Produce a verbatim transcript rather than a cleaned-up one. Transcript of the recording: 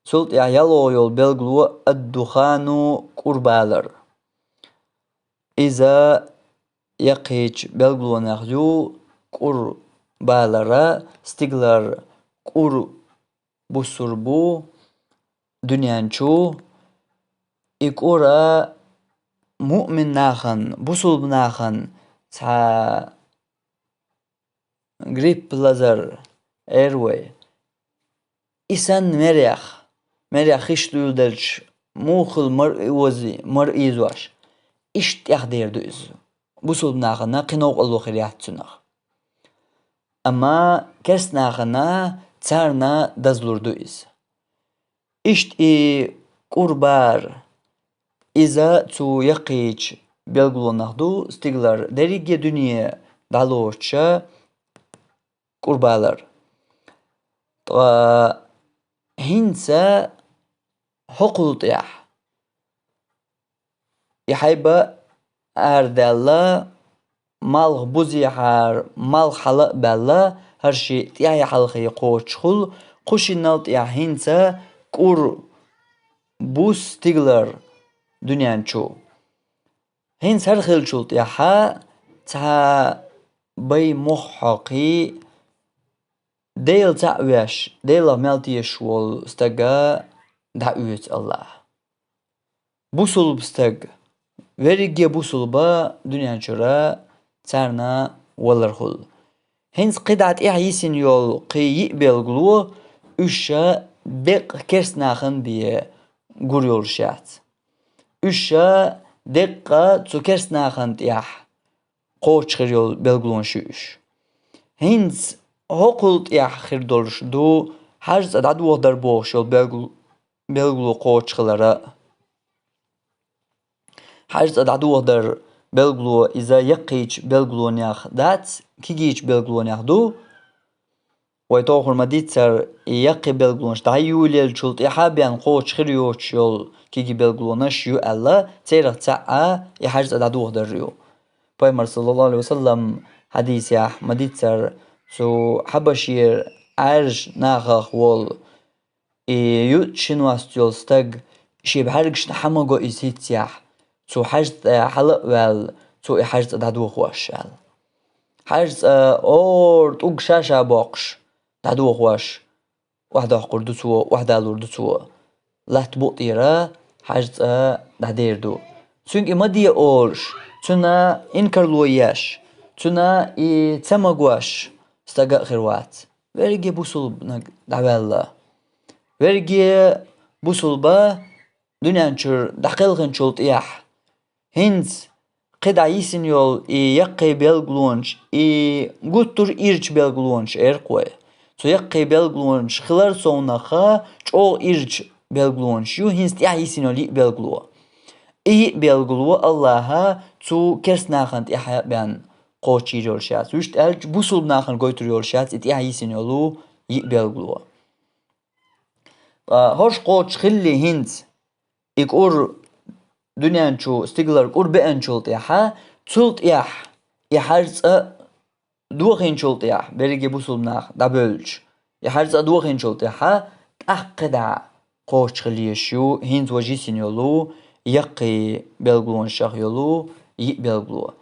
Цул тӀаьхьа ялхлагӀа йола белгало ад-духану, кӀур балар. Иза яккхийча белгалонех ю кӀур балар, стигалара кӀур буссур бу дуьнен чу. И кӀур муъмин нахана, бусулба нахана цхьа грипп лазар эр вай. И санна мерех, мерех хиш дуьйладелча, муха хила мара ози, мара ийзош. Иштта тӀехдер ду иза. Бусулба нахана кхин новкъарло хир яц цунах. Амма керста нахана царна дазлур ду иза. Иштта и кӀур бар, иза цу яккхийча белгалонех ду, стигалара дерриге дуьне дӀалоцуш кӀур балар. Ткъа хӀинца хӀокхул тӀехь и хьайба арадаьлла, малх бузехьара, малх хьала а баьлла, хӀара ши тӀаьхье хьалхе кхочушхула, кху шиннал тӀехь хӀинца кӀур бус стигалара дуьнен чу. ХӀинца хӀара хиллачул тӀаьхьа цхьа бай мох хьокхий, Дела цхьаъ веш, Делах мел тешаш волу стага дӀаоьцу Аллахь. Бусулба стаг, верриге бусулба дуьнен чуьра царна валар хуьлу. ХӀинца кхидӀа тӀехь йисина йолу кхин йиъ белгало, уьш ша деккъа керста нахана бен гур йолуш яц. Уьш ша деккъа цу керста нахана тӀехь кхочуш хир йолу белгалонаш ю уьш. ХӀинца хӀокхул тӀехь хир долуш ду хьажа цӀа дӀадохадар бохуш йолу белгал-, белгало кхочуш хилар а. Хьажа цӀа дӀадохадар белгало иза яккхийча белгалонех дац, кегийча белгалонех ду. Вай тохур ма-дийццара, и яккхий белгалонаш дӀайолаеллачул тӀаьхьа бен кхочуш хир йоцуш йолу кегий белгалонаш ю аьлла, церах цхьаъ и хьажа цӀа дӀадохадар ю. Пайхамар, саллаллаху Ӏалайхи ва саллам, хьадисехь ма-дийццара, цу Хьабашера Ӏаьржа нахах волу и юьтӀа ши ност йолу стаг, шен бӀаьргашна хьа ма го иза хӀинццехь, цу хьажа цӀа хьала а ваьлла, цо и хьажа цӀа дӀадохош аьлла. Хьажа цӀа ора тӀулг ша-ша боккхуш, дӀадохош, охьадоккхур ду цо, охьадалур ду цо. Латта букъ тӀера хьажа цӀа дӀадер ду. Цуьнга и ма де олуш, цунна инкарло еш, цунна и ца магош стага а хир вац. Верриге бусулбаниг дӀаваьлла. Верриге бусулба дуьнен чуьра дӀакхелхинчул тӀехь, хӀинца кхидӀа йисина йолу и яккхий белгалонаш, и гуттар а ирча белгалонаш эр-кх вай. Цу яккхий белгалонаш хилар совнаха чӀогӀа ирча белгалонаш ю, хӀинца тӀехь йисина йолу йиъ белгало. И йиъ белгало Аллаха цу керста нахана тӀехь а бен кхочуш йийр йолуш яц. Вуьшта аьлча, бусулба нахана гойтур йолуш яц и тӀехь йисина йолу йиъ белгало. Ткъа хӀорш кхочуш хилли хӀинца, и кӀур дуьнен чу стигалара кӀур беанчул тӀаьхьа, цул тӀаьхьа и хьажа цӀа дохийначул тӀаьхьа, берриге бусулба нах дӀабевлча, и хьажа цӀа дохийначул тӀаьхьа, тӀаккха кхидӀа кхочуш хила езаш ю, хӀинца важа йисина йолу яккхий белгалонашах йолу йиъ белгало.